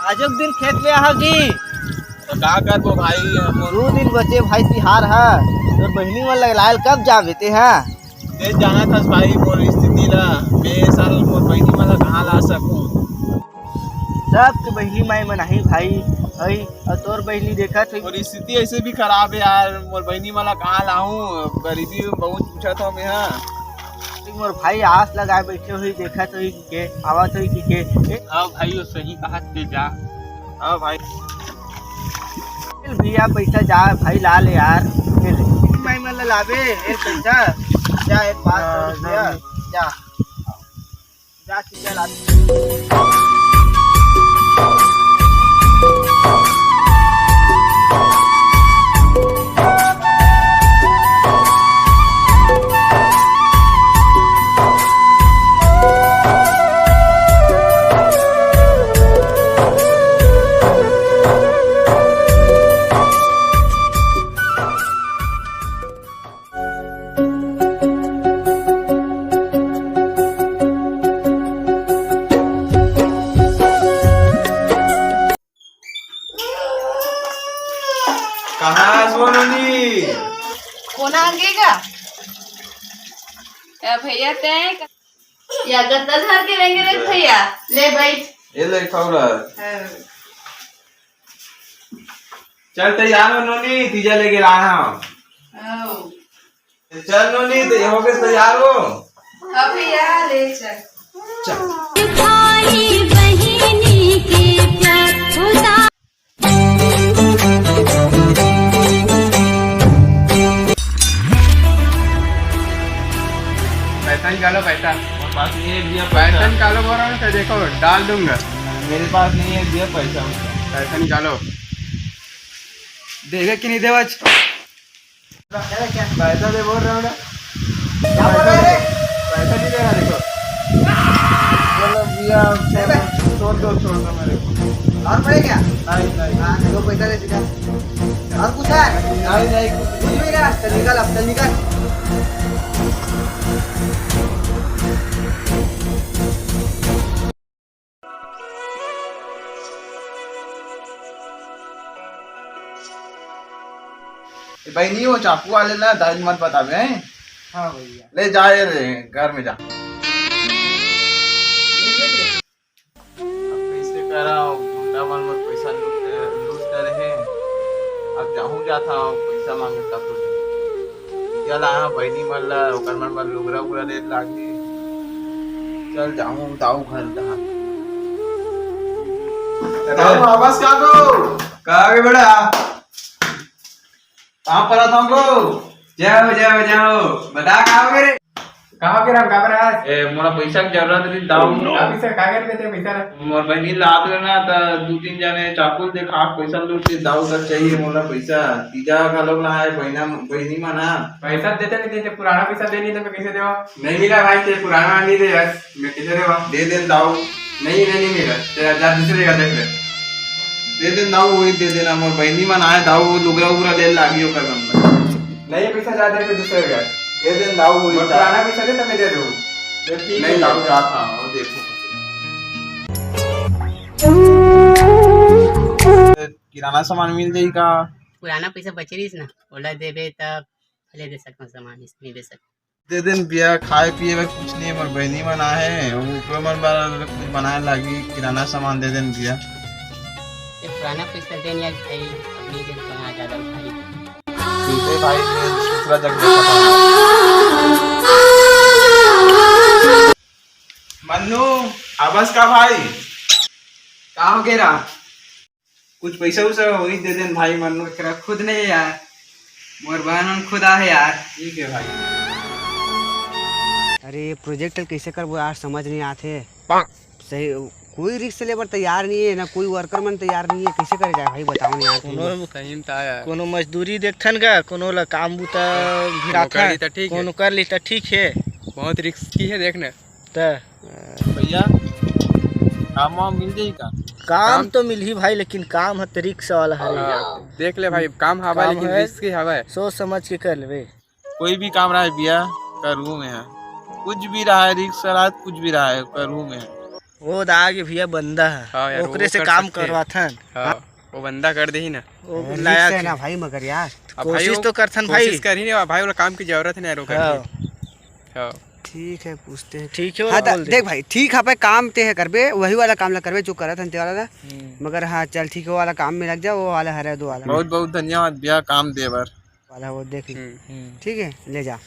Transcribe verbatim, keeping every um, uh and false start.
आजो के दिन खेत में आहा जी। तो का करबो भाई, हम दू दिन बचे भाई तिहार ह। तोर बहिनी मन ला लायल कब जाबे ते ह? ते जानत हस भाई मोर स्थिति ला, मैं ए साल मोर बहिनी मन ला कहाँ ला सकूं? सब तो बहिनी माई मन आही भाई, हई, अउ तोर बहिनी देखत होई। मोर स्थिति ऐसे भी खराब है यार, मोर बहिनी मन ला कहाँ लाहूं, गरीबी में बहुत पूछत हूँ मैं, हाँ। मोर भाई आस लगाए बैठे होई, देखत होई के, आवत होई कि के। ए, हाँ भाई, वो सही कहा ते जा। हाँ भाई। चल भैया, पैसा जा भाई, ला ले यार। ले ले। माई मन ला लाबे, ए पैसा। जा, एक पाँच सौ रुपया। जा। जा, सीधा ला। कहाँ हस वो नोनी? कोना आगे का? ए भैया, तैं का? या गत्ता धर के रेंगे रे भैया। ले बैठ। ये ले खाऊ ला। हाँ। चल तैयार हो नोनी, तीजा लेके लाना। हाँ। चल नोनी, तो ये हो गए तैयार हो। हाँ भैया, ले चल। चल। भाई बहिनी के प्यार खुदा। पैसा निकालो, पैसा। मेरे पास नहीं है भैया, पैसा पैसा। निकालो बोल रहा हूँ तो देखो, डाल दूंगा। मेरे पास नहीं है भैया पैसा उसका। पैसा निकालो। देवे कि नहीं देवा? पैसा दे बोल रहा हूँ ना। क्या बोल रहा है? पैसा नहीं देगा, देखो। बोलो भैया, दे बे। छोड़ दो, छोड़ दो मेरे को। और पड़े क्या? नहीं, नहीं। हाँ, चलो, पैसा दे सीधा। और कुछ है? नहीं, नहीं, कुछ कुछ भी नहीं। चल निकल, अब चल निकल। ए बहिनी, वो चाकू वाले ला दाई मत बतावे, हैं? हाँ भैया। ले जा, ये ले, घर में जा। अब कैसे कराओ, गुंडा मन मोर पैसा लूट, लूट करे हे। अब जाहूँ जात हूँ, पैसा मांगे तब तो दे। चल आया बहिनी मन ला, ओकर मन बर लुगरा उगरा ले लागही। चल जाहूँ दाऊ घर कहाँ। दाऊ वापस का को? कहाँ गए बड़ा? कहाँ पर आता हमको? जाओ, जाओ, जाओ। बता कहाँ हो गए रे? कहाँ हो गए राम, कहाँ पर है? ए, मोला पैसा के जरूरत रही दाऊ। अभी से कहाँ गए थे पैसा रे? मोर बहिनी लात रहे ना, त दू तीन जने चाकू देखा पैसा लूट के दाऊ तक चाहिए मोला पैसा। तीजा घलोक ना है, बहिना, बहिनी मना। पैसा देते नहीं देते, पुराना पैसा दे नहीं तो मैं कैसे देवा? नहीं मिला भाई, ते पुराना नहीं दे यार, मैं कैसे देवा? दे दे दाऊ। नहीं, नहीं, नहीं मिला, ते जा दूसरे का देख ले। दे दे दाऊ, वही दे देना, मोर बहिनी मन आए दाऊ, लुगरा उगरा ले लागी ओकर मन बर। नहीं, पैसा ज्यादा है, दूसरे का। दे दे दाऊ, वही मोर दा। पुराना पैसा दे, तब मैं दे दूँ। तो ठीक नहीं है, दाऊ, जाओ। जात हूँ, वो देखो। किराना सामान मिल जाई का? पुराना पैसा बचे रहिस ना, ओला देबे तब ले दे सकथव सामान, इस नहीं दे सकथव। दे देन भैया, खाए पिए बर कुछ नहीं है, मोर बहिनी मन आए हैं, वो ऊपर मन बर कुछ बनाए लागी, किराना सामान दे देन भैया। ये पुराना पैसा देन यार भाई, अपनी दिन बना ज्यादा भाई। ठीक है भाई, मैं दूसरा जगह देखता हूँ। मन्नू, आबस का भाई? का हो गया? कुछ पैसा उसा होही दे देन भाई मन। एकरा खुद नहीं यार, मोर बहन मन खुद आहे यार। ठीक है भाई। अरे, ये प्रोजेक्ट ल कैसे करबो यार, समझ नहीं आथे। सही, कोई रिस्क ले बर तैयार नहीं है ना, कोई वर्कर मन तैयार नहीं है, कैसे करे जाए भाई, बताओ ना यार तुम। कोनो कहीं त आया। कोनो मजदूरी देखथन का, कोनो ला काम बूता कोनो भिड़ाथन, कर ली त ठीक है। कोनो कर ली त ठीक है। बहुत रिस्की है, देख ना। त भैया, काम वाम मिल जाई का? काम काम तो मिलही भाई, लेकिन काम ह त रिस्क वाला हरे यार। हाँ, देख ले भाई, काम हवा काम लेकिन है, रिस्की हवा। सोच समझ के कर लेबे। कोई भी काम रहा है भैया, करूँ मैं। कुछ भी रहा है, रिस्क रहा है, कुछ भी रहा है, करूँ मैं। वो दा के भैया बंदा है, हाँ यार, ओकरे वो से कर काम सकते हैं। करवाथन। हाँ, वो बंदा कर देही ना। वो अरे, लायक रिक्स है है। ना भाई, मगर यार। अब भाई कोशिश वो तो करथन भाई। कोशिश कर ही नहीं भाई, वो काम की जरूरत है ना यार, वो कर हाँ। दे। हाँ। ठीक है, पूछते हैं। ठीक है, हाँ, बोल दे। देख भाई, ठीक है, पे काम ते है करबे, वही वाला काम ला करबे जो करत हन ते वाला ला। हम्म। मगर हाँ, चल ठीक है, वो वाला काम में लग जा, वो वाला हरे दो वाला में। बहुत बहुत धन्यवाद भैया, काम दे बर। वाला वो देख ले। हम्म। हम्म। ठीक है, ले जा।